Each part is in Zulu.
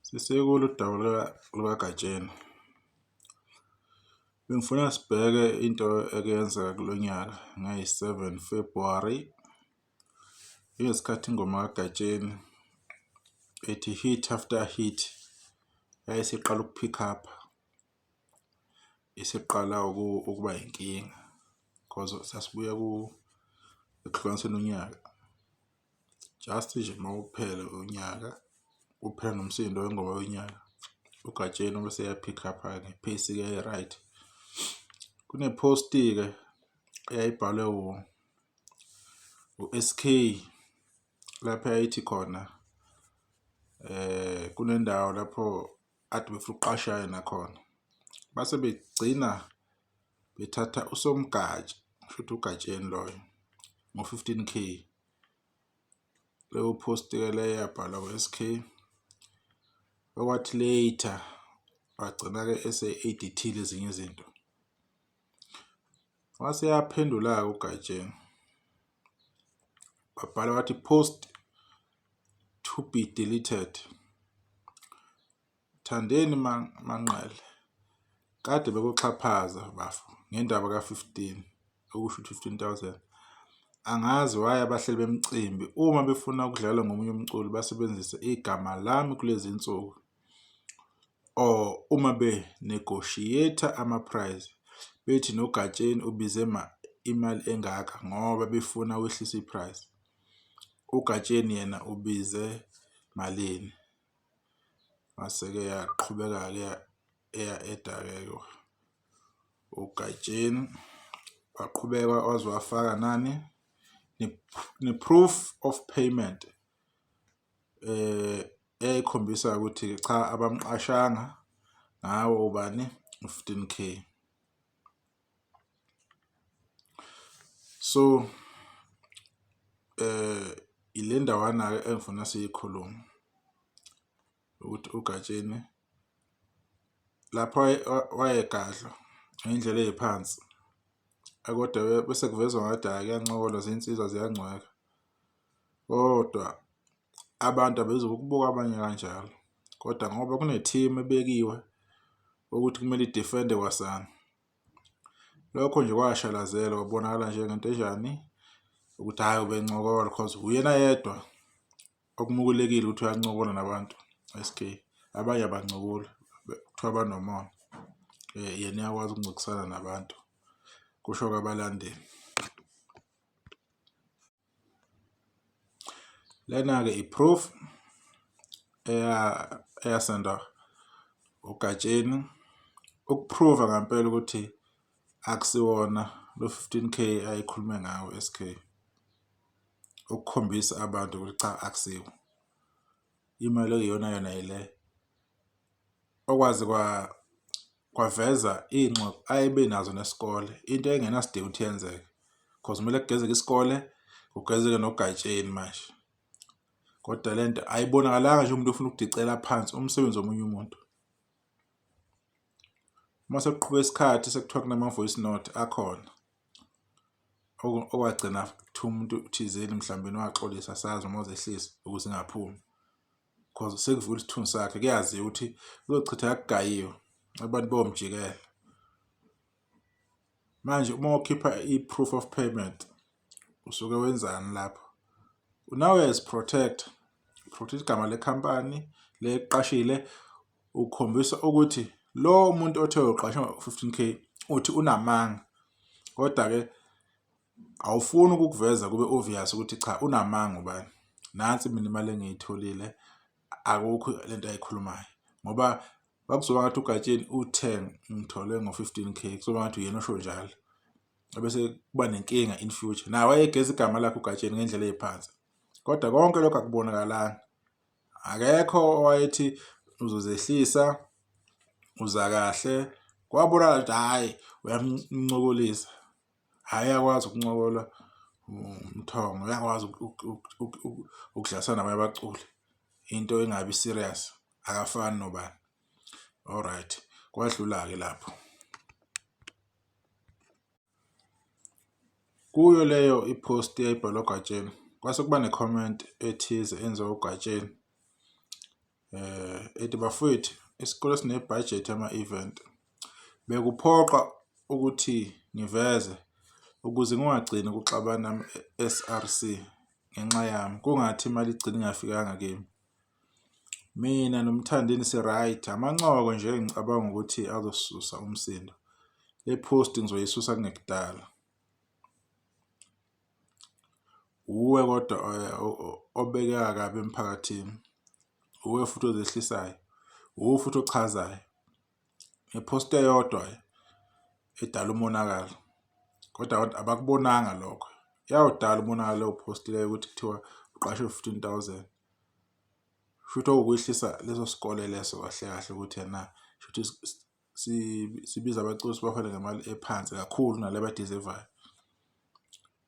Sisekulo udaba lukaGatsheni. Bengifuna sibheke into eke yenzeka kulo nyaka ngayi-7 February, ingesikhathi ingoma kaGatsheni ethi hit after hit yayisiqala uku-pick up-a, isiqala ukuba inkinga cause sasibuya ekuhlukaniseni unyaka. Just nje mawuphela unyaka, kuphela nomsindo wengoma yonyaka, uGatsheni ubese eya-pick up-a-ke nge-pace-ke e-right. Kune-post-ke eyayibhalwe u-S_K lapho eyayithi khona kunendawo lapho kade befuna ukuqasha yena khona, base begcina bethatha uSomgatsha kushuthi uGatsheni loyo ngo-15 K. Leyo post-ke leyo yabhalwa u-S_K okwathi later wagcina-ke ese-edit-ile ezinye izinto. Wase eyaphendula-ke uGatsheni wabhala wathi post to be deleted. Thandeni Manqele kade bekuxhaphaza bafo ngendaba ka-15 okusho ukuthi 15,000. Angazi why abahleli bemicimbi uma befuna ukudlala ngomunye umculi basebenzise igama lami kulezi nsuku or uma be-negotiate-a ama-price bethi noGatsheni ubize imali engaka ngoba befuna wehlisa i-price. UGatsheni yena ubize malini? Mase-ke yaqhubeka-ke eya-add-a-ke uGatsheni waqhubeka waze wafaka nani ne-proof of payment eyayikhombisa ukuthi cha abamqashanga ngawo ubani u-15 K. So ile ndawana-ke engifuna siyikhulume ukuthi uGatsheni lapho wayegadlwa ngendlela ey'phansi kodwa bese kuvezwa ngathi hhayi kuyancokolwa zinsizwa ziyangcweka kodwa abantu abezukukubuka abanye kanjalo kodwa ngoba kune-team ebekiwe ukuthi kumele idefende kwasani. Lokho nje kwashalazela kwabonakala njengento enjani ukuthi hhayi ubencokola cause uyena yedwa okumukelekile ukuthi uyancokola nabantu S_K abanye abancokoli kuthiwa banomona yena uyakwazi ukuncokolisana nabantu kusho-ke abalandeli. Lena-ke i-proof eyasendwa uGatsheni ukuphruva ngampela ukuthi akusiwona lo 15 K ayekhulume ngawo S_K. Ukukhombisa abantu ukuthi cha akusiwo. Imali ekuyiyona yona yile okwaze kwaveza iy'ngxoxo ayebe nazo nesikole into engenasidingo ukuthi yenzeke cause kumele kugezeke isikole kugezeke noGatsheni manje. Kodwa le nto ayibonakalanga nje umuntu ofuna ukudicela phansi umsebenzi womunye umuntu. Uma sekuqhubeka isikhathi sekuthiwa kunama-voice note akhona okwagcina kuthiwa umuntu thizeni mhlawumbe waxolisa asazi noma wazehlisa ukuze ingaphumi. Cause sekuvuka isithunzi sakhe kuyaziwa ukuthi uzochitheka kugayiwe abantu bayomjikela. Manje uma ukhipha i-proof of payment usuke wenzani lapho? Nawe uyazi-protect-a, u-protect-a igama lekhampani le ekuqashile, ukhombisa ukuthi lo muntu othe uqashwe ngo-15 K uthi unamanga kodwa-ke awufuni ukukuveza kube obvious ukuthi cha unamanga ubani. Nansi mina imali engiyitholile akukho lento ayikhulumayo ngoba kwakuzoba ngathi uGatsheni uthe ngithole ngo-15 K kuzoba ngathi uyena osho njalo. Ebese kuba nenkinga in future. Naye wayegeza igama lakhe uGatsheni ngendlela ey'phansi kodwa konke lokho akubonakalanga. Akekho owayethi uzozehlisa uza kahle kwabonakala ukuthi hhayi uyamncokolisa. Hhayi uyakwazi ukuncokola uMthongo uyakwazi ukudlalisana nabanye abaculi into engabi serious akafani nobani. Alright, kwadlula-ke lapho. Kuyo leyo i-post eyayibhalwe uGatsheni kwase kuba ne-comment ethize enziwa uGatsheni. Ethi bafowethu isikole sinebhajethi yama-event. Bekuphoqa ukuthi ngiveze ukuze kungagcini kuxabana S_R_C ngenxa yami, kungathi imali igcine ingafikanga kimi. Mina noMthandeni si-right, amancoko nje engicabanga ukuthi azosusa umsindo. Le post ngizoyisusa kungekudala. Wuwe kodwa obekeka kabi emphakathini, wuwe futhi ozehlisayo, wuwe futhi ochazayo nge-post eyodwa edala umonakalo kodwa abantu abakubonanga lokho. Iyawudala umonakalo leyo post leyo ukuthi kuthiwa uqashwe 15,000. Shuthi okuwukwehlisa leso sikole leso kahle kahle ukuthi ena shuthi sibiza abaculi sibahole ngemali ephansi kakhulu kunale abayidizevayo.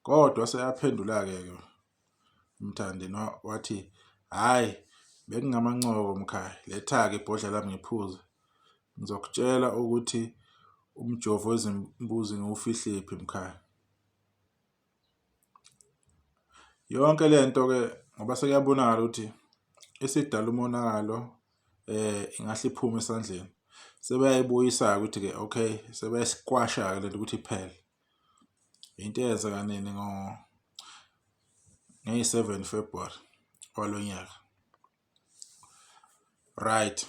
Kodwa seyaphendula-ke ke uMthandeni wathi hhayi bekungamancoko mkhaya letha-ke ibhodlela lami ngiphuze ngizokutshela ukuthi umjovo wezimbuzi ngiwufihlephi mkhaya. Yonke le nto-ke ngoba sekuyabonakala ukuthi isidala umonakalo ingahle iphume esandleni. Sebeyayibuyisa-ke ukuthi-ke okay sebeyasikwasha-ke le nto ukuthi iphele. Into eyenzeka nini ngeyi-7 February walo nyaka. Right.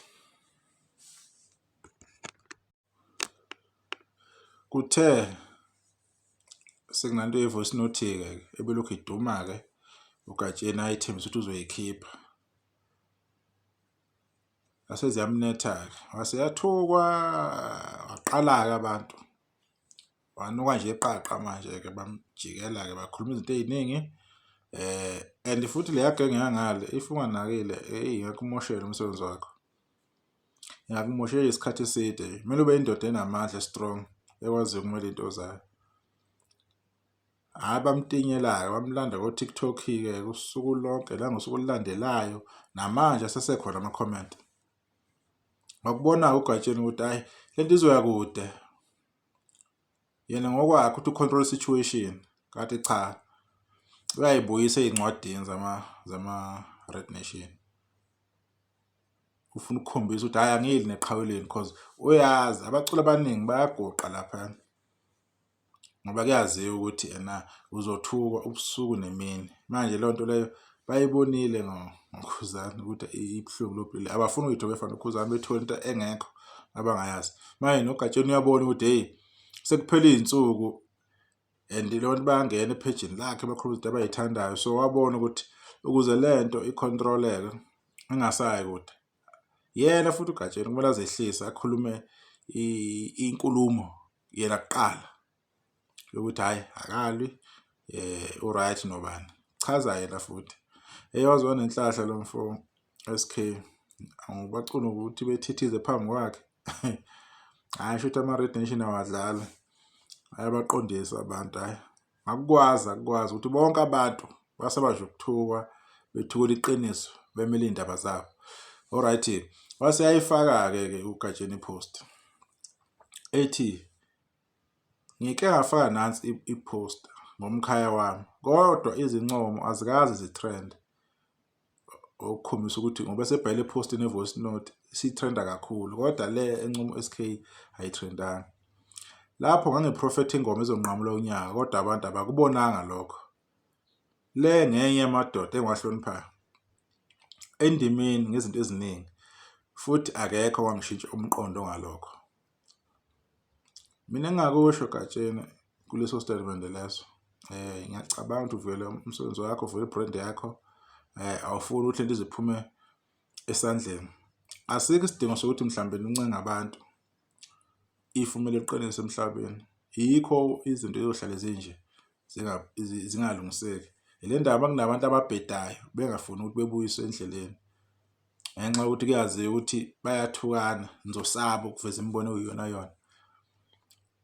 Kuthe sekunanto ye-voice note-ke ebelokhu iduma-ke uGatsheni ayethembisa ukuthi uzoyikhipha. Zase ziyamnetha-ke wase eyathukwa waqala-ke abantu wanuka nje iqaqa manje-ke bamjikela-ke bakhuluma izinto ey'ningi and futhi leya genge yangale if unganakile eyi ingakumoshela umsebenzi wakho. Ingakumoshela isikhathi eside kumele ube indoda enamandla e-strong ekwaziyo ukumela iy'nto zayo. Hhayi bamtinyela-ke bamlanda ko-TikTok-ke usuku lonke nangosuku olulandelayo namanje asesekhona ama-comment. Ngakubona-ke uGatsheni ukuthi hhayi le nto izoya kude. Yena ngokwakhe uthi u-control situation kanti cha uyayibuyisa ey'ncwadini zama-Red Nation. Ufuna ukukhombisa ukuthi hhayi angiyili neqhawe lenu cause uyazi abaculi abaningi bayaguqa laphayana ngoba kuyaziwa ukuthi ena uzothukwa ubusuku nemini. Manje leyo nto leyo bayibonile ngoKhuzani ukuthi ibuhlungu lo bhili abafuni ukuyithola befana noKhuzani bethole into engekho abangayazi. Manje noGatsheni uyabona ukuthi hheyi sekuphele iy'nsuku and leyo nto bayangena ephejini lakhe bakhuluma izinto abayithandayo so wabona ukuthi ukuze le nto i-control-eke ingasayi kude yena futhi uGatsheni kumele azehlise akhulume inkulumo yena kuqala yokuthi hhayi akalwi u-right nobani chaza yena futhi. Eyi waze wanenhlahla lo mfo S_K angibacuni ukuthi bethithize phambi kwakhe. Hhayi shuthi ama-Red Nation awadlali ayabaqondisa abantu hhayi. Akukwazi akukwazi ukuthi bonke abantu basaba nje ukuthukwa bethukela iqiniso bemele iy'ndaba zabo. Alright wase yayifaka-ke ke uGatsheni i-post ethi ngike ngafaka nansi i-post ngomkhaya wami kodwa izincomo azikaze zi-trend okukhombisa ukuthi ngoba esebhale i-post ne-voice note isitrenda kakhulu kodwa le encomo SK ayitrendanga. Lapho ngangiprofetha ingoma ezonqamula unyaka kodwa abantu abakubonanga lokho. Le ngenye yamadoda engiwahloniphayo endimeni ngezinto eziningi futhi akekho owangishintsha umqondo ngalokho. Mina engingakusho Gatsheni kuleso sitatimende leso ngiyacabanga ukuthi uvele umsebenzi wakho uvele i-brand yakho awufuni ukuthi lento ize iphume esandleni. Asikho isidingo sokuthi mhlawumbe uncenge abantu if kumele uqinise emhlabeni. Yikho izinto ey'yohlale zinje zingalungiseki. Ile ndaba kunabantu ababhedayo bengafuni ukuthi bebuyiswe endleleni ngenxa yokuthi kuyaziwa ukuthi bayathukana nizosaba ukuveza imibono okuyiyona yona.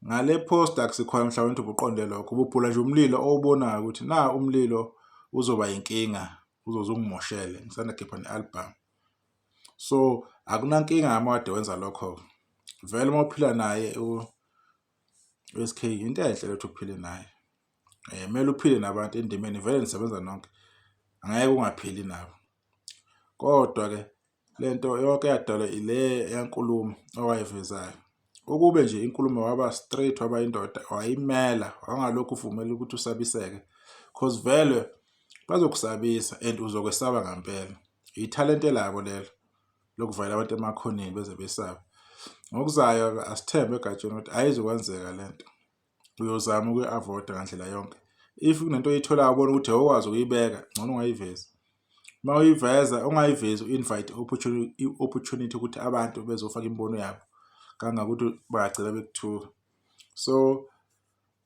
Ngale post akusikhona mhlawumbe ukuthi ubuqonde lokho ububhula nje umlilo owubonayo ukuthi na umlilo uzoba yinkinga uzoze ungimoshele ngisanda khipha ne-album. So akunankinga uma kade wenza lokho vele uma uphila naye u-S_K into enhle ukuthi uphile naye. Kumele uphile nabantu endimeni vele nisebenza nonke angeke ungaphili nabo. Kodwa-ke Le nto yonke yadalwa ile yankulumo owayivezayo. Ukube nje inkulumo waba straight, waba indoda, wayimela, wangalokhu uvumela ukuthi usabiseke, cause vele bazokusabisa and uzokwesaba ngampela. Ithalente labo lelo lokuvalela abantu emakhoneni beze besabe. Ngokuzayo asithembe egatsheni ukuthi ayizukwenzeka lento. Uyozama ukuyi-avoid-a ngandlela yonke. If kunento oyitholayo ubona ukuthi awukwazi ukuyibeka, ngcono ungayivezi. Uma uyiveza ungayivezi u-invite i-opportunity ukuthi abantu bezofaka imibono yabo kangangokuthi bangagcina bekuthuka. So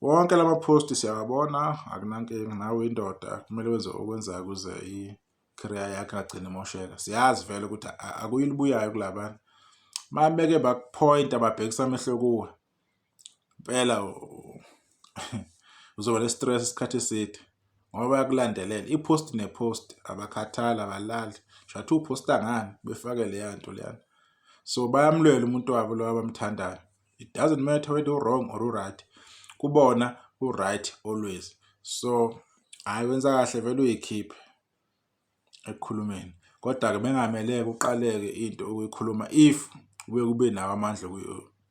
wonke lama post siyawabona, akunankinga, nawe indoda kumele wenze okwenzayo ukuze i-career yakho ingagcini imosheka. Siyazi vele ukuthi akuyilibuyayo kulabantu. Uma beke bakuphoyinta babhekisa amehlo kuwe, impela uzoba ne-stress isikhathi eside ngoba bayakulandelela i-post ne-post, abakhathali, abalali. Shuthi uphosta ngani befake leya nto leyana. So bayamlwela umuntu wabo lo abamthandayo. It doesn't matter whether u-wrong or u-right, kubona u-right always. So hhayi, wenza kahle vele uyikhiphe ekukhulumeni, kodwa-ke bengamele-ke uqaleke into ukuyikhuluma if ubuye kube nawo amandla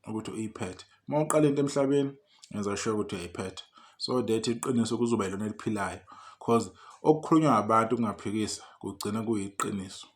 ukuthi uyiphethe. Uma uqala into emhlabeni, yenza sure ukuthi uyayiphetha so that iqiniso kuzoba yilona eliphilayo, cause okukhulunywa abantu kungaphikisa kugcina kuyiqiniso.